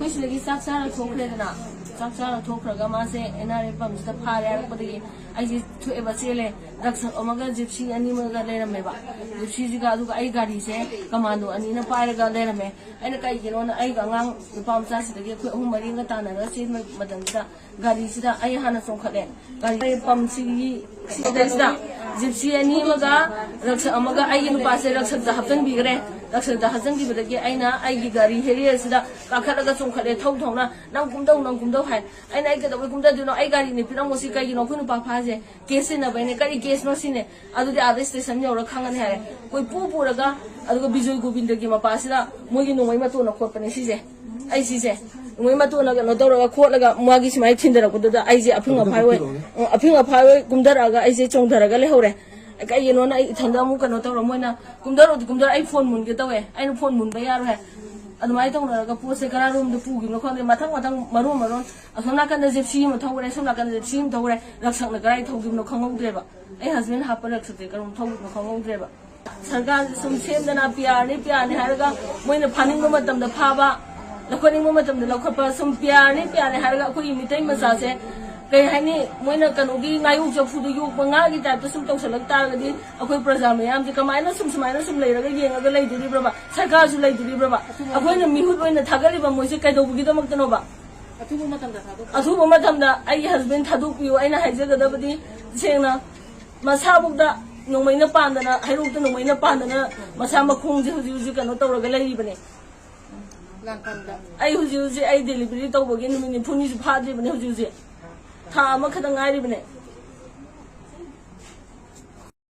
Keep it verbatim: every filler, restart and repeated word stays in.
ꯑꯩꯈꯣꯏ ꯁꯤꯗꯒꯤ ꯆꯥꯛ ꯆꯥꯔ ꯊꯣꯛꯈ꯭ꯔꯦꯗꯅ꯫ ꯆꯥꯛ ꯆꯥꯔ ꯊꯣꯛꯈ꯭ꯔꯒ ꯃꯥꯁꯦ ꯑꯦꯟ ꯑꯥꯔ ꯑꯦꯐ ꯄꯝꯁꯤꯗ ꯐꯥꯔꯦ ꯍꯥꯏꯔꯛꯄꯗꯒꯤ ꯑꯩꯁꯦ ꯊꯣꯛꯑꯦꯕ, ꯆꯦꯜꯂꯦ꯫ ꯔꯛꯁꯛ ꯑꯃꯒ ꯖꯤꯞꯁꯤ ꯑꯅꯤ ꯑꯃꯒ ꯂꯩꯔꯝꯃꯦꯕ꯫ ꯖꯤꯞꯁꯤꯁꯤꯒ ꯑꯗꯨꯒ ꯑꯩ ꯒꯥꯔꯤꯁꯦ ꯀꯃꯥꯟꯗꯣ ꯑꯅꯤꯅ ꯄꯥꯏꯔꯒ ꯂꯩꯔꯝꯃꯦ꯫ ꯑꯩꯅ ꯀꯩꯒꯤꯅꯣꯅ ꯑꯩꯒ ꯑꯉꯥꯡ ꯅꯨꯄꯥ ꯃꯆꯥꯁꯤꯗꯒꯤ ꯑꯩꯈꯣꯏ ꯑꯍꯨꯝ ꯃꯔꯤꯒ ꯇꯥꯟꯅꯔꯒ ꯆꯦꯟꯕ ꯃꯇꯝꯁꯤꯗ ꯒꯥꯔꯤꯁꯤꯗ ꯑꯩ ꯍꯥꯟꯅ ꯆꯣꯡꯈꯠꯂꯦ꯫ ꯒꯥꯔꯤ ꯄꯝꯁꯤꯒꯤ ꯁꯤꯗꯩꯁꯤꯗ ꯖꯤꯞꯁꯤ ꯑꯅꯤ ꯑꯃꯒ ꯔꯛꯁꯛ ꯑꯃꯒ ꯑꯩꯒꯤ ꯅꯨꯄꯥꯁꯦ ꯔꯛꯁꯛꯇ ꯍꯥꯞꯆꯤꯟꯕꯤꯈ꯭ꯔꯦ꯫ ꯔꯛꯁꯛꯇ ꯍꯥꯞꯆꯤꯟꯈꯤꯕꯗꯒꯤ ꯑꯩꯅ ꯑꯩꯒꯤ ꯒꯥꯔꯤ ꯍꯦꯔꯤꯌꯔꯁꯤꯗ ꯀꯥꯈꯠꯂꯒ ꯆꯣꯡꯈꯠꯂꯦ ꯊꯧ ꯊꯧꯅ꯫ "ꯅꯪ ꯀꯨꯝꯗꯧ, ꯅꯪ ꯀꯨꯝꯗꯧ" ꯍꯥꯏ꯫ ꯑꯩꯅ "ꯑꯩ ꯀꯩꯗꯧꯕꯩ ꯀꯨꯝꯗꯗꯣꯏꯅꯣ? ꯑꯩ ꯒꯥꯔꯤꯅꯤ, ꯄꯤꯔꯝꯃꯣ ꯁꯤ꯫ ꯀꯩꯒꯤꯅꯣ? ꯑꯩꯈꯣꯏ ꯅꯨꯄꯥ ꯐꯥꯁꯦ ꯀꯦꯁ ꯁꯤꯟꯅꯕꯩꯅꯦ"꯫ "ꯀꯔꯤ ꯀꯦꯁꯅꯣ?" ꯁꯤꯅꯦ꯫ "ꯑꯗꯨꯗꯤ ꯑꯥꯗ ꯁ꯭ꯇꯦꯁꯟ ꯌꯧꯔ ꯈꯪꯉꯅꯤ" ꯍꯥꯏꯔꯦ꯫ ꯀꯣꯏꯄꯨ ꯄꯨꯔꯒ ꯑꯗꯨꯒ ꯕꯤꯖꯣꯏ ꯒꯣꯕꯤꯟꯗꯒꯤ ꯃꯄꯥꯁꯤꯗ ꯃꯣꯏꯒꯤ ꯅꯣꯡꯃꯩ ꯃꯇꯣꯟꯅ ꯈꯣꯠꯄꯅꯦ ꯁꯤꯁꯦ꯫ ꯑꯩ ꯁꯤꯁꯦ ꯅꯣꯡꯃꯩ ꯃꯇꯣꯟꯅ ꯀꯩꯅꯣ ꯇꯧꯔꯒ ꯈꯣꯠꯂꯒ ꯃꯥꯒꯤ ꯁꯨꯃꯥꯏꯅ ꯊꯤꯟꯗꯔꯛꯄꯗꯨꯗ ꯑꯩꯁꯦ ꯑꯐꯤꯡ ꯑꯐꯥꯏ ꯑꯣꯏ, ꯑꯐꯤꯡ ꯑꯐꯥꯏ ꯑꯣꯏ ꯀꯨꯝꯊꯔꯛꯑꯒ ꯑꯩꯁꯦ ꯆꯣꯡꯊꯔꯒ ꯂꯩꯍꯧꯔꯦ꯫ ꯀꯩꯒꯤꯅꯣꯅ ꯑꯩ ꯏꯊꯟꯗ ꯑꯃꯨꯛ ꯀꯩꯅꯣ ꯇꯧꯔ ꯃꯣꯏꯅ "ꯀꯨꯝꯊꯔꯛꯑꯣ, ꯀꯨꯝꯊꯔꯛꯑꯣ", ꯑꯩ ꯐꯣꯟ ꯃꯨꯟꯒꯦ ꯇꯧꯋꯦ꯫ ꯑꯩꯅ "ꯐꯣꯟ ꯃꯨꯟꯕ ꯌꯥꯔꯣꯏ" ꯍꯥꯏ꯫ ꯑꯗꯨꯃꯥꯏꯅ ꯇꯧꯅꯔꯒ ꯄꯣꯠꯁꯦ ꯀꯔꯥꯏꯔꯣꯝꯗ ꯄꯨꯈꯤꯕꯅꯣ ꯈꯪꯗꯦ꯫ ꯃꯊꯪ ꯃꯊꯪ ꯃꯔꯣꯟ ꯃꯔꯣꯟ ꯑꯁꯣꯝ ꯅꯥꯀꯟꯗ ꯖꯤꯞꯁꯤ ꯑꯃ ꯊꯧꯈ꯭ꯔꯦ, ꯁꯣꯝ ꯅꯥꯀꯟꯗ ꯖꯤꯞꯁꯤ ꯑꯃ ꯊꯧꯈ꯭ꯔꯦ꯫ ꯔꯛꯁꯛꯅ ꯀꯔꯥꯏ ꯊꯧꯈꯤꯕꯅꯣ ꯈꯪꯍꯧꯗ꯭ꯔꯦꯕ꯫ ꯑꯩ ꯍꯁꯕꯦꯟ ꯍꯥꯞꯄ ꯔꯛꯁꯛꯁꯦ ꯀꯔꯣꯝ ꯊꯧꯈꯤꯕꯅꯣ ꯈꯪꯍꯧꯗ꯭ꯔꯦꯕ꯫ ꯁꯔꯀꯥꯔꯁꯦ ꯁꯨꯝ ꯁꯦꯝꯗꯅ ꯄꯤ ꯑꯥꯔꯅꯤ, ꯄꯤ ꯑꯥꯔꯅꯤ ꯍꯥꯏꯔꯒ ꯃꯣꯏꯅ ꯐꯥꯅꯤꯡꯕ ꯃꯇꯝꯗ ꯐꯥꯕ, ꯂꯧꯈꯠꯅꯤꯡꯕ ꯃꯇꯝꯗ ꯂꯧꯈꯠꯄ, ꯁꯨꯝ ꯄꯤ ꯑꯥꯔꯅꯤ, ꯄꯤ ꯑꯥꯔꯅꯤ ꯍꯥꯏꯔꯒ ꯑꯩꯈꯣꯏꯒꯤ ꯃꯤꯇꯩ ꯃꯆꯥꯁꯦ ꯀꯩ ꯍꯥꯏꯅꯤ, ꯃꯣꯏꯅ ꯀꯩꯅꯣꯒꯤ ꯉꯥꯌꯣꯛ ꯆꯐꯨꯗ ꯌꯣꯛꯄ ꯉꯥꯒꯤ ꯇꯥꯏꯞꯇ ꯁꯨꯝ ꯇꯧꯁꯜꯂꯛ ꯇꯥꯔꯒꯗꯤ ꯑꯩꯈꯣꯏ ꯄ꯭ꯔꯖꯥ ꯃꯌꯥꯝꯁꯦ ꯀꯃꯥꯏꯅ ꯁꯨꯝ ꯁꯨꯃꯥꯏꯅ ꯁꯨꯝ ꯂꯩꯔꯒ ꯌꯦꯡꯉꯒ ꯂꯩꯗꯣꯔꯤꯕ꯭ꯔꯕ? ꯁꯔꯀꯥꯔꯁꯨ ꯂꯩꯗꯣꯔꯤꯕ꯭ꯔꯕ? ꯑꯩꯈꯣꯏꯅ ꯃꯤꯍꯨꯠ ꯑꯣꯏꯅ ꯊꯥꯒꯠꯂꯤꯕ ꯃꯣꯏꯁꯦ ꯀꯩꯗꯧꯕꯒꯤꯗꯃꯛꯇꯅꯣꯕ? ꯑꯊꯨꯕ ꯃꯇꯝꯗ ꯊꯥꯗꯣꯛꯄꯤꯌꯨ꯫ ꯑꯊꯨꯕ ꯃꯇꯝꯗ ꯑꯩꯒꯤ ꯍꯁꯕꯦꯟ ꯊꯥꯗꯣꯛꯄꯤꯌꯨ꯫ ꯑꯩꯅ ꯍꯥꯏꯖꯒꯗꯕꯗꯤ ꯁꯦꯡꯅ, ꯃꯁꯥꯕꯨꯛꯇ ꯅꯣꯡꯃꯩꯅ ꯄꯥꯟꯗꯅ, ꯍꯩꯔꯣꯛꯇ ꯅꯣꯡꯃꯩꯅ ꯄꯥꯟꯗꯅ ꯃꯁꯥ ꯃꯈꯣꯡꯁꯦ ꯍꯧꯖꯤꯛ ꯍꯧꯖꯤꯛ ꯀꯩꯅꯣ ꯇꯧꯔꯒ ꯂꯩꯔꯤꯕꯅꯦ꯫ ꯂꯥꯡꯐꯝꯗ꯫ ꯑꯩ ꯍꯧꯖꯤꯛ ꯍꯧꯖꯤꯛ ꯑꯩ ꯗꯦꯂꯤꯚꯔꯤ ꯇꯧꯕꯒꯤ ꯅꯨꯃꯤꯠ ꯅꯤꯐꯨꯅꯤꯁꯨ ꯐꯥꯗ꯭ꯔꯤꯕꯅꯦ꯫ ꯍꯧꯖꯤꯛ ꯍꯧꯖꯤꯛ ꯊꯥ ꯑꯃꯈꯛꯇ ꯉꯥꯏꯔꯤꯕꯅꯦ꯫